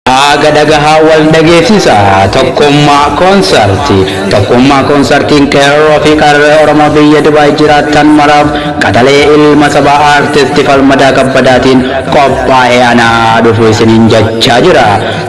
Haga dhagahaa wal dhageessisa. Tokkummaa Koonsartii. Tokkummaa Koonsartiin qeerroo fi qarree Oromoo biyya Dubaay jiraattan maraaf qaxalee ilma sabaa Aartisti Falmadaa Kabbadaatiin qophaa'ee anaa dhufu isiniin jechaa jira.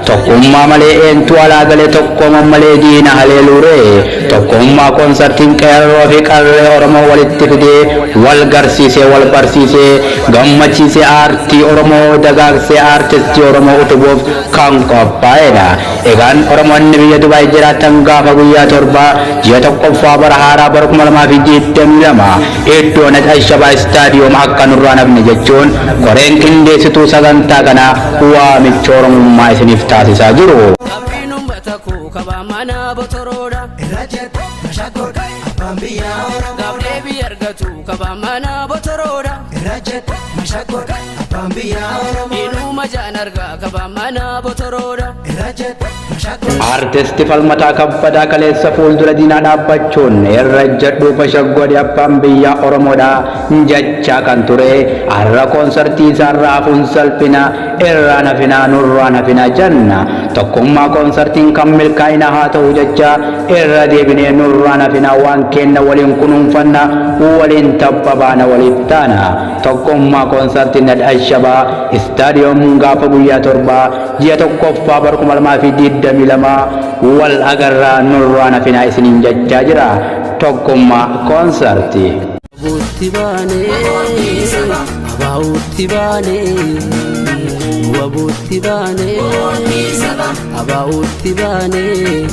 Tokkummaa malee eentu alaa galee tokkooman malee diina haleeluuree? Tokkummaa Koonsartiin qeerroo fi qarree Oromoo walitti fidee wal garsiisee wal barsiisee gammachiisee aartii Oromoo dagaagsee aartistii Oromoo utubuuf kan qophaa'edha. Egaan Oromoonni biyya Dubaay jiraattan gaafa guyyaa 7 ji'a 1ffaa bara haaraa bara 2022 iddoo Naj Ashabaa Istaadiyoom akka nurraa hin hafne jechuun koreen qindeessituu sagantaa kanaa waamicha Oromummaa isiniif taasisaa jiru. Gaaffiin uummata koo kabaa mana botoroodha. Irra jedhu mashaggoodha abbaan biyyaa Oromoodha. Gaaf deebii argatu kabaa mana botoroodha. Irra jedhu mashaggoodha abbaan biyyaa Oromoodha. Inuma jaan argaa kabaa mana botoroodha. Irra jedhu mashaggoodha. Artisti Falmataa Kabbadaa kaleessa fuuldura diinaa dhaabbachuun irra ejjedhuu fashaggoodhi abbaan biyyaa Oromoodha jechaa kan ture har'a koonsartii isaarraa hafuun salphina irraan hafinaa nurraan hafinaa jenna. Tokkummaa Koonsartiin kan milkaa'inaa haa ta'u jechaa irra deebinee nurraan hafinaa waan keenna waliin kunuunfanna waliin tabba baana waliif taana. Tokkummaa Koonsartiin Nad Ashabaa Istaadiyoom gaafa guyyaa 7 ji'a 1ffaa bara 2022 wal agarraa nurraan hafinaa isiniin jechaa jira. Tokkummaa Koonsartii. Abuutti baanee, abaa'uutti baanee, nu abuutti baanee, abaa'uutti baanee.